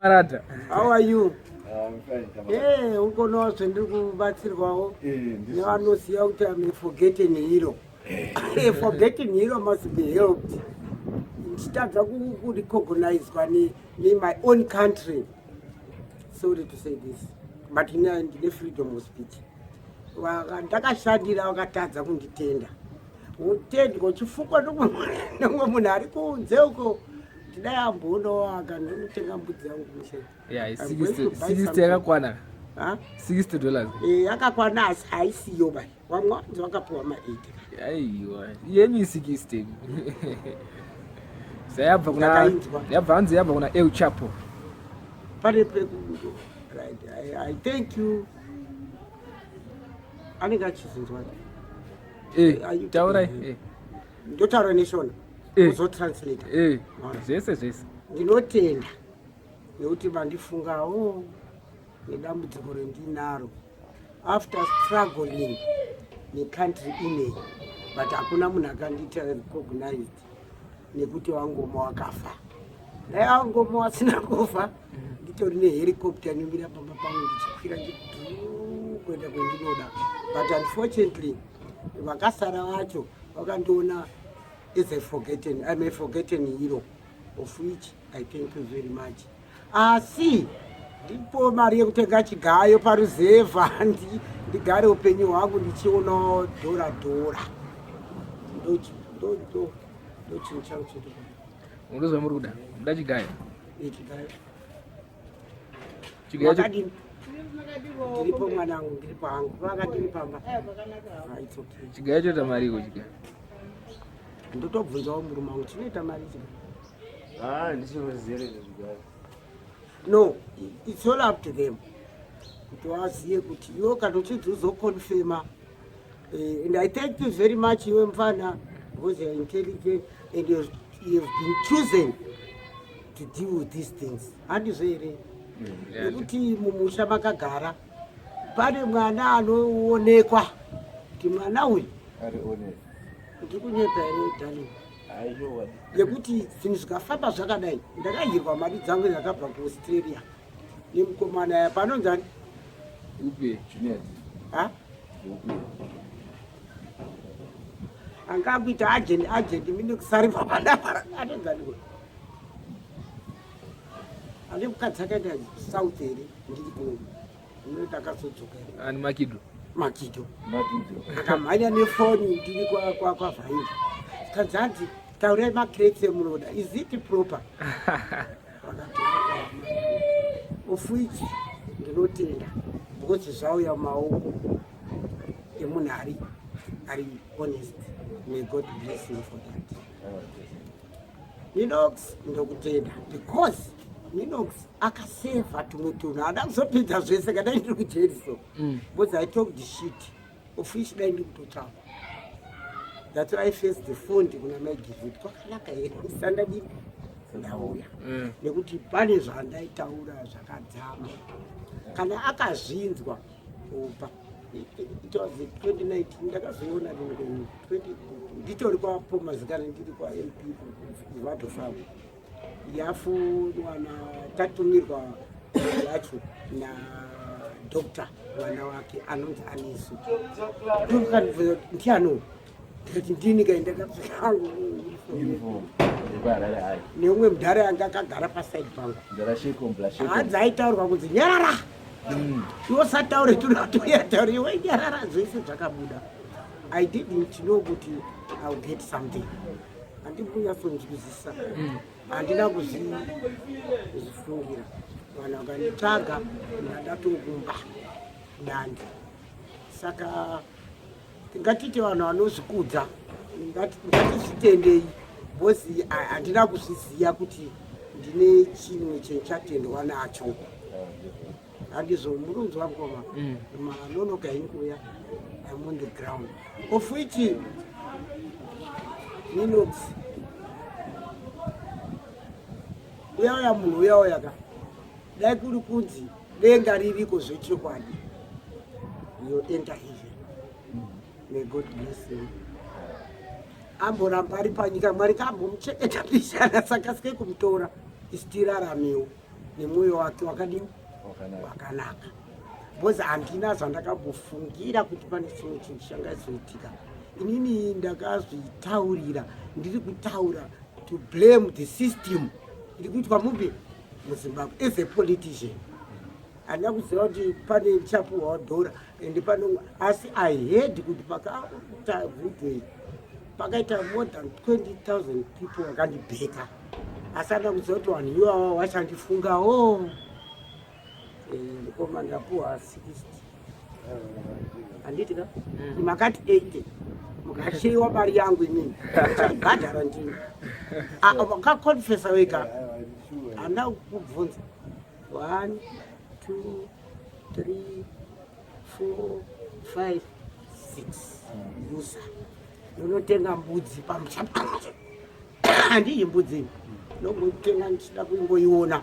Marada. How are you? I'm fine. Eh, ukono zvendiri kubatsirwawo Eh, nevanoziva kuti I'm a forgotten hero. A forgotten hero must be helped. Ndichitadza kurecognizwa ne my own country. Sorry to say this, but ine ndine freedom of speech. Ndakashandira vakatadza kunditenda. Utendwa uchifukwa nomwe munhu ari kunze uko. Tidai ambono akanotenga mbudzi yangu mushe. Yeah, 60 yakakwana. Ha? $60. Eh, yakakwana asi haisiyo bai. Vamwe vanzi vakapiwa ma 80. Aiwa, yenyu 60. Sayabva kuna yabva hanzi yabva kuna El Chapo. Pane peku right. I thank you. Anenge achizinzwa. Eh, taurai. Eh. Ndotaura neshona. Eh. Uzotranslate. Eh. Zvese zvese. Ndinotenda nekuti vandifungawo nedambudziko rendinaro after struggling necountry inei, but hakuna munhu akandiita recognized nekuti wangoma wakafa. Dai wangoma wasina kufa, nditori nehelicopter inomira pamba pangu ndichikwira kuenda kwendinoda, but unfortunately vakasara vacho vakandiona as a forgotten, I'm a forgotten hero, of which I thank you very much. Asi ndipo mari yekutenga chigayo paruzevha ndigare upenyu hwangu ndichionawo dhora dhora. Ndochinhu changu chedu. Unozwa muri kuda? Muda chigayo? Chigayo. Chigayo. Makadini? Ndiripo mwanangu, ndiripo hangu. Vakadini pamba? Ah, it's okay. Chigayo choita mari iko chigayo. Ndotobvunzawo murume wangu chinoita mari chigayo. Ah, ndichinoziva zvigayo. No, it's all up to them. Kuti waziye kuti iwe kana uchidzi uzoconfirma. And I thank you very much iwe mfana because you are intelligent and you have been chosen to deal with these things. Handizvo here? Nekuti mumusha makagara pane mwana anoonekwa kuti mwana uyu ari honest. Ndiri kunyepa here, darling? Nekuti zvinhu zvikafamba zvakadai, ndakayirwa mari dzangu dzakabva kuAustralia nemukomana ya panonzi ani? Upe Junior. Ha? Upe. Anga akuita agent agent mine kusaripa panapa anonzi ani? Ane mukadzi akaenda south here, ndiri kuno unoita akazodzoka here? Ani Makido. Makido. Makido. Akamhanya nefoni ndiri kwavhairi, kanzi hanzi taurai macrates emunoda, is it proper? Of which ndinotenda because zvauya mumaoko emunhu ari honest. May God bless him for that. Minox, ndokutenda because Minox akasevha tumwe tunhu, haada kuzopinza zvese kadai ndiri kujeri so, because I talk the shit, of which dai ndiri kutotsvakwa. That's why I face the phone kuna maigivit kwakanaka here ndisandadii ndauya, nekuti pane zvandaitaura zvakadzama kana akazvinzwa upa. It was 2019 ndakazoiona rimwe nditori kwapomazikana, ndiri kwaMP kuVadofam, yafonwa tatumirwa yacho nadoctor, mwana wake anonzi Anisu. Ndokandibvunza kuti ndiani, ndikati ndini kaenda kapfekangu Uniform. Yepaharare hai. Neumwe mudhara yanga akagara paside pangu. Ndarasheko blasheko. Hanzi aitaurwa kunzi nyarara, iwe usataure, tunatoyataure, iwe nyarara, zvese zvakabuda. I didn't know kuti I'll get something. Handiri kunyatsonzwisisa, handina kuzvifungira. Vanhu vakanditsvaga ndandatokumba dande, saka ngatiti vanhu vanozvikudza ngatizvitendei because handina kuzviziva kuti ndine chimwe chenchatendwa nacho. Handizvo murunzi wangoma manonoka ini kuuya. I'm on the ground, of which Ninox uya uya munhu uya uya ka, dai kuri kunzi denga ririko zvechokwadi, you enter heaven. May God bless you. Amboramba ari panyika, Mwari kambomuchengeta pishana, saka sike kumutora isi tiraramewo. Nemwoyo wake wakadini? Wakanaka. Wakanaka, because handina zvandakambofungira kuti pane chimwe chinhu changaizoitika. Inini ndakazvitaurira, ndiri kutaura to blame the system iri kuitwa mupi muZimbabwe. As a politician, handina kuziva kuti pane ndichapuhwawo dhora ende pano, asi I heard kuti pakaita video pakaita more than 20,000 people vakandibheka, asi handina kuziva kuti vanhu ivava vachandifungawo. Ndikoma, ndapuhwa 60, handiti ka? Makati 80, mukasheyiwa mari yangu inini chaibhadhara ndini. Wakakonfesa wega, handina kukubvunza. 1, 2, 3, 4, 5, 6 user, unotenga mbudzi pamusha. Handiyi mbudzi, nongotenga ndichida kungoiona.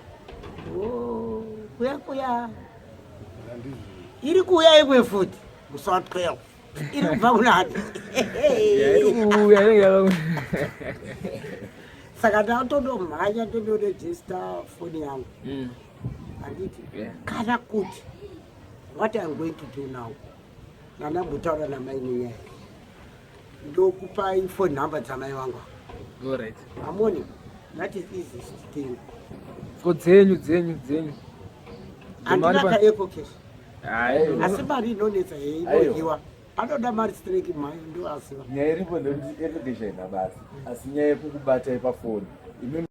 Oh, kuya kuya iri kuuya imwe futi musi wa 12 iri kubva kunani? Iri kuuya, inenge Saka ndatondomhanya ndondoregister foni yangu, handiti? Kana kuti what I'm going to do now, ndandambotaura namai nenyaya, ndokupai phone number dzamai vangu. Alright. Amoni, that is easiest thing. Ko dzenyu, dzenyu, dzenyu? Handina kaEcoCash. Hayi. Asi mari inonetsa inodyiwa, anoda mari streki, mai ndo aziva. Nyaya iripo ndekuti EcoCash haina basa, asi nyaya yekukubatai pafoni imi.